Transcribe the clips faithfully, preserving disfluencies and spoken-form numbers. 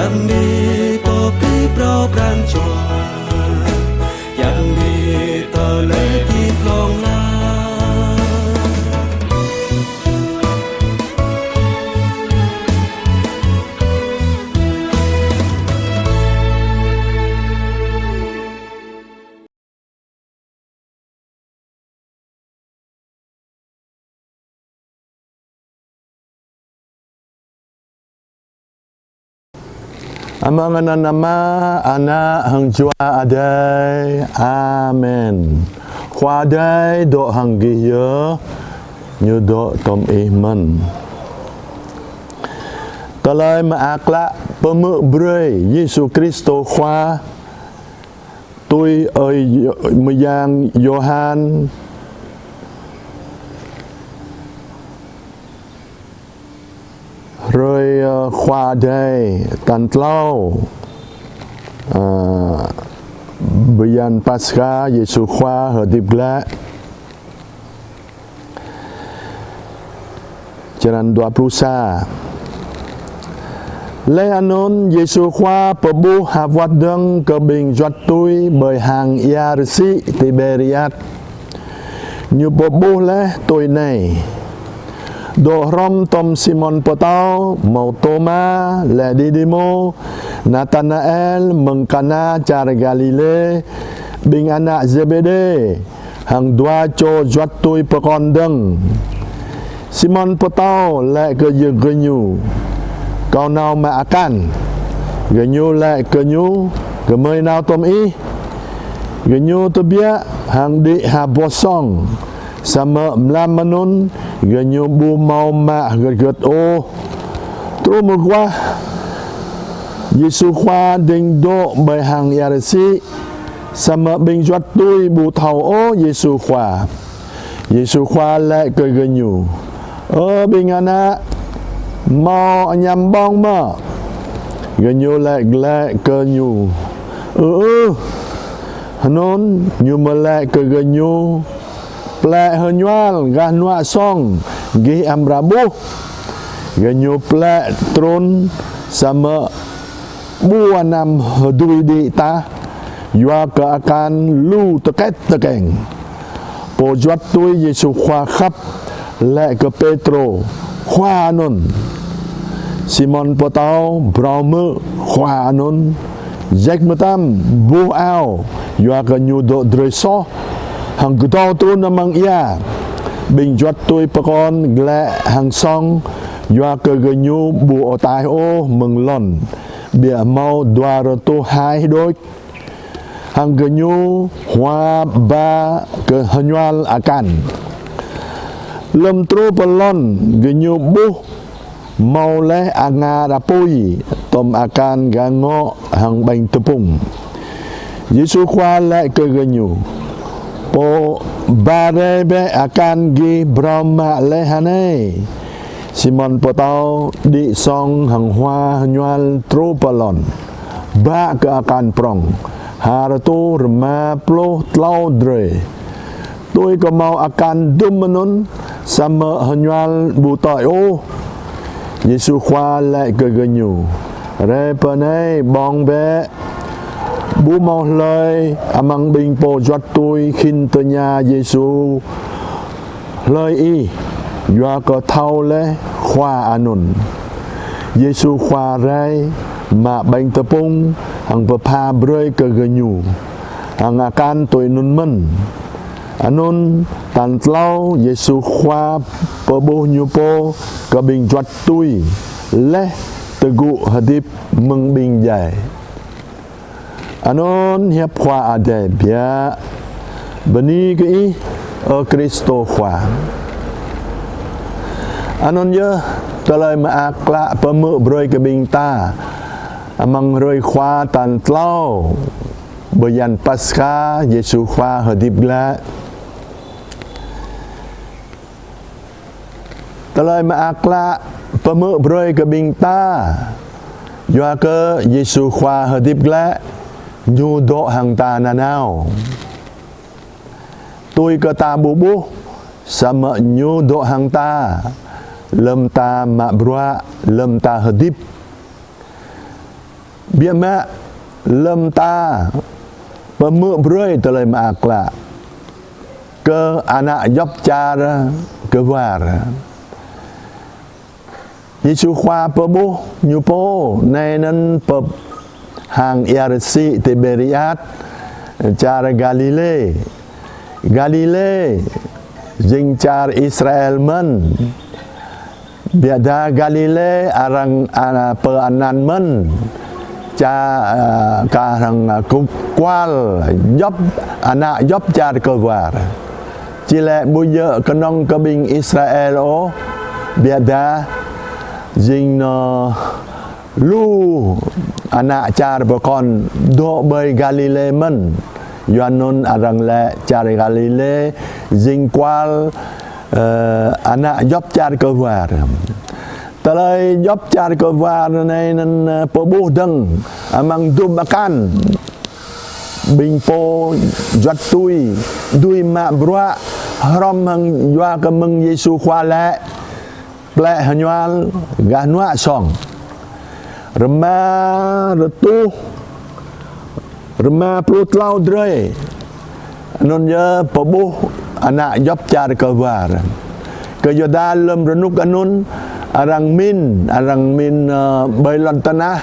Yang ni pơpĭ phrâo pran jua, yang ni tơlơi hơdip hlŏng lar. Amăng anăn Ama, Ană hăng Jua Adai. Amen. Khua Adai dŏ hăng gih yơh, Ñu dŏ tŏm ih mơ̆n. Tơlơi Mơak Klă pơhmư̆ brơi Yêsu Kristô Khua tui ơi Yo-, mơyang Yôhan. Hrơi, ơ, Khua Adai tal tlâo, ơ, bơyan Paskha Yêsu Khua hơdip glaĭ. Črăn dua pluh sa. Laih anŭn Yêsu Khua pơƀuh ha wơ̆t dơ̆ng kơ ƀing juăt tui ƀơi hang ia rơsĭ Tiberiad. Ñu pơƀuh laih tui anai: Dŏ hrŏm tŏm Simôn Pơtâo, hmâo Tôma, laih Didimô, Natanael mơ̆ng Kana čar Galilê, ƀing ană Zêbêđê, hăng dua čô juăt tui pơkŏn dơ̆ng. Simôn Pơtâo laĭ kơ gơñu: Kâo nao mă akan. Gơñu laĭ kơ ñu: Gơmơi nao tŏm ih. Gơñu tơbiă hăng đĭ ha boh song, samơ̆ mlam anŭn gơñu ƀu hmâo mă hơget hơget ôh. Truh mơguah, Yêsu Khua dơ̆ng dŏ ƀơi hang ia rơsĭ, samơ̆ ƀing juăt tui ƀu thâo ôh Yêsu Khua. Yêsu Khua laĭ kơ gơñu: Ơ ƀing ană, hmâo añăm ƀơ̆ng mơ̆? Gơñu laĭ glaĭ kơ Ñu: Ư ư. Hơnŭn Ñu mơ̆ laĭ kơ gơñu: Plĕ hơñual gah hnuă song, gih amra ƀuh. Gơñu plĕ trŭn, samơ̆ ƀu anăm hơdui đĭ tah, yua kơ akan lu tơkĕt tơkeng. Pô juăt tui Yêsu Khua khăp laĭ kơ Pêtrô: Khua anŭn. Simôn Pơtâo phrâo hmư̆ Khua anŭn, jĕk mơtam, buh ao, yua kơ ñu dŏ drơi soh, hăng kơdâo trŭn amăng ia. Ƀing juăt tui pơkŏn glaĭ hăng song, yua kơ gơñu ƀu ataih ôh mơ̆ng lŏn, biă hmâo dua rơtuh hai hơđôč. Hăng gơñu hua ba kơ hơñual akan. Lơ̆m truh pơ lŏn, gơñu ƀuh hmâo laih angan apui, tŏm akan gah ngŏ hăng ƀañ tơpŭng. Yêsu Khua laĭ kơ gơñu: Pô ba rai bĕ akan gih phrâo mă laih anai. Simôn Pơtâo đĭ song hăng hua hơñual truh pơ lŏn, bă kơ akan prŏng, ha rơtuh rơma pluh tlâo drơi. Tui kơ hmâo akan dŭm anŭn, samơ̆ hơñual ƀu tơi ôh. Yêsu Khua laĭ kơ gơñu: Rai pơ anai ƀơ̆ng bĕ. Ƀu hmâo hlơi amăng ƀing pô juăt tui khĭn tơña Yêsu: Hlơi ih? Yua kơ thâo laih Khua anŭn. Yêsu Khua rai, mă ƀañ tơpŭng, hăng pơpha brơi kơ gơñu, hăng akan tui anŭn mơ̆n. Anŭn tal tlâo Yêsu Khua pơƀuh Ñu pô kơ ƀing juăt tui, laih tơgŭ hơdip mơ̆ng ƀing djai. Anŭn hiăp Khua Adai biă. Bơni kơ Ih, ơ Kristô Khua. Anŭn yơh Tơlơi Mơak Klă pơhmư̆ brơi kơ ƀing ta amăng hrơi Khua tal tlâo bơyan Paskha Yêsu Khua hơdip glaĭ. Tơlơi Mơak Klă pơhmư̆ brơi kơ ƀing ta, yua kơ Yêsu Khua hơdip glaĭ, Ñu dŏ hăng ta nanao. Tui kơ ta ƀu ƀuh, samơ̆ Ñu dŏ hăng ta, lơ̆m ta mă bruă, lơ̆m ta hơdip. Biă mă lơ̆m ta pơhmư̆ brơi tơlơi mơak klă kơ ană djŏp čar kơwar. Yêsu Khua pơƀuh ñu pô anai anŭn pơ hang ia rơsĭ Tiberiad, čar Galilê. Galilê jing čar Israel mơ̆n. Biă dah Galilê arăng, a, pơanăn mơ̆n čar, a, kah hăng, a, kŭk kual djŏp, ană djŏp čar kơwar. Či lĕ ƀu djơ̆ kơnơ̆ng kơ ƀing Israel ôh, biă dah jing nơ lu ană čar pơkŏn dŏ ƀơi Galilê mơ̆n. Yua anŭn arăng lĕ čar Galilê jing kual, ơ, ană djŏp čar kơwar. Tơlơi djŏp čar kơwar anai anŭn, ơ, pơƀuh dơ̆ng amăng dŭm akan ƀing pô juăt tui, dưi mă bruă hrŏm hăng yua kơ mơ̆ng Yêsu Khua lĕ plĕ hơñual gah hnuă song. Rơma rơtuh, rơma pluh klâo drơi. Anŭn yơh pơƀuh ană djŏp čar kơwar. Kơ yua dah lơ̆m rơnŭk anŭn arăng min, arăng min, ơ, ƀơi lŏn tơnah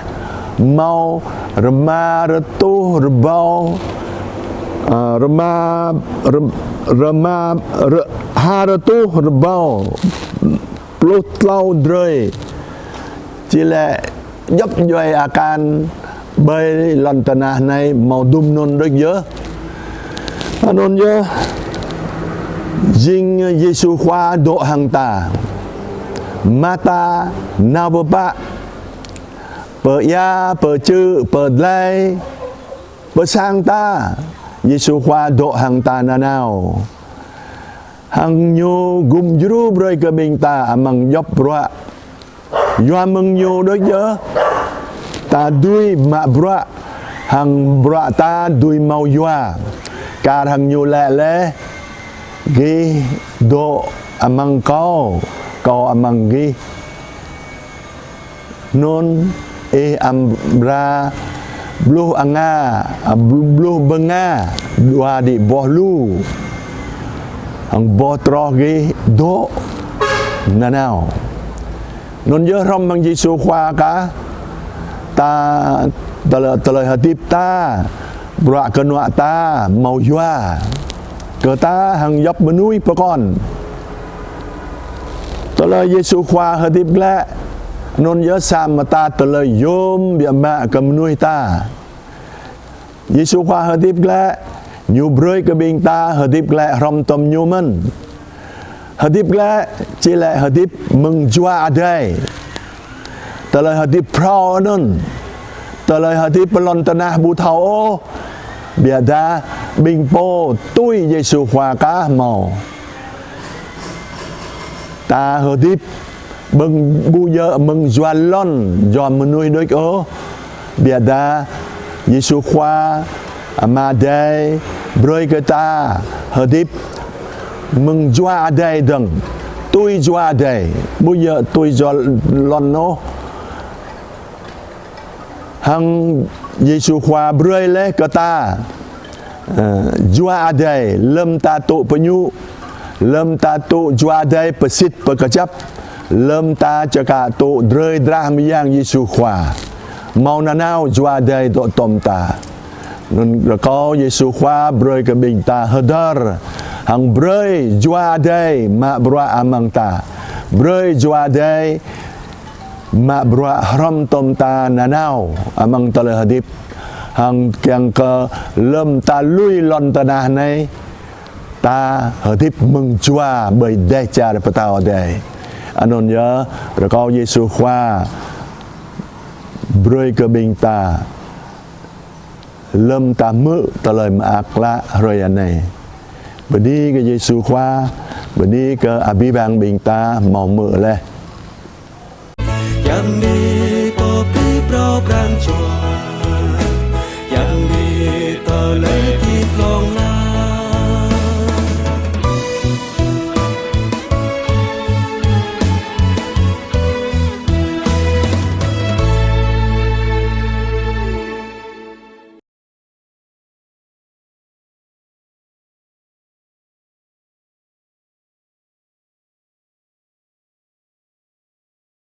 hmâo rơma rơtuh rơbâo, ơ, rơma, rơm-, rơma, rơ-, ha rơtuh rơbâo pluh klâo drơi. Či lĕ djŏp djuai akan ƀơi lŏn tơnah anai hmâo dŭm anŭn đôč yơh. Anŭn yơh jing Yêsu Khua dŏ hăng ta. Mơta nao pơpă, pơia, pơčư̆, pơdlai, pơsang ta. Yêsu Khua dŏ hăng ta nanao. Hăng ñu gum djru brơi kơ ƀing ta amăng djŏp bruă. Yua mơ̆ng ñu đôč yơh ta dưi mă bruă, hăng bruă ta dưi hmâo yua. Kar hăng ñu lĕ laih: Gih dŏ amăng kâo, kâo amăng gih. Anŭn ih amra bluh anga, a, bl-, bluh bơnga dua đĭ boh lu, hăng boh troh gih dŏ nanao. Anŭn yơh hrŏm hăng Yêsu Khua kah ta, tơlơi, tơlơi hơdip ta, bruă kơnuă ta hmâo yua kơ ta hăng djŏp mơnuih pơkŏn. Tơlơi Yêsu Khua hơdip glaĭ, anŭn yơh sa mơta tơlơi yôm biă mă kơ mơnuih ta. Yêsu Khua hơdip glaĭ, ñu brơi kơ ƀing ta hơdip glaĭ hrŏm tơm ñu mơ̆n. Hơdip glaĭ či lĕ hơdip mơ̆ng Jua Adai. Tơlơi hơdip phrâo anŭn, tơlơi hơdip pơ lŏn tơnah ƀu thâo ôh, biă dah ƀing pô tui Yêsu Khua kah hmâo. Ta hơdip ƀơ̆ng ƀu djơ̆ mơ̆ng jua lŏn, jua mơnuih đôč ôh. Biă dah Yêsu Khua, Ama Adai brơi kơ ta hơdip mơ̆ng Jua Adai dơ̆ng, tui Jua Adai, ƀu djơ̆ tui jua lŏn ôh. Hăng Yêsu Khua brơi laih kơ ta, ơ, Jua Adai, lơ̆m ta tŭ pơñŭ, lơ̆m ta tŭ Jua Adai pơsit pơkơjăp, lơ̆m ta čơkă tŭ drơi drah mơyang Yêsu Khua, hmâo nanao Jua Adai dŏ tơm ta. Anŭn rơkâo Yêsu Khua brơi kơ ƀing ta hơdơr, hăng brơi Jua Adai mă bruă amăng ta. Brơi Jua Adai mă bruă hrŏm tơm ta nanao amăng tơlơi hơdip. Hăng kiăng kơ lơ̆m ta lui lŏn tơnah anai, ta hơdip mơ̆ng jua ƀơi dêh čar pơtao Adai. Anŭn yơh, rơkâo Yêsu Khua brơi kơ ƀing ta lơ̆m ta hmư̆ tơlơi mơak klă hrơi anai. Bơni kơ Yêsu Khua, bơni kơ abih bang ƀing ta hmâo hmư̆ laih. Yam ni pô phi pro pran jua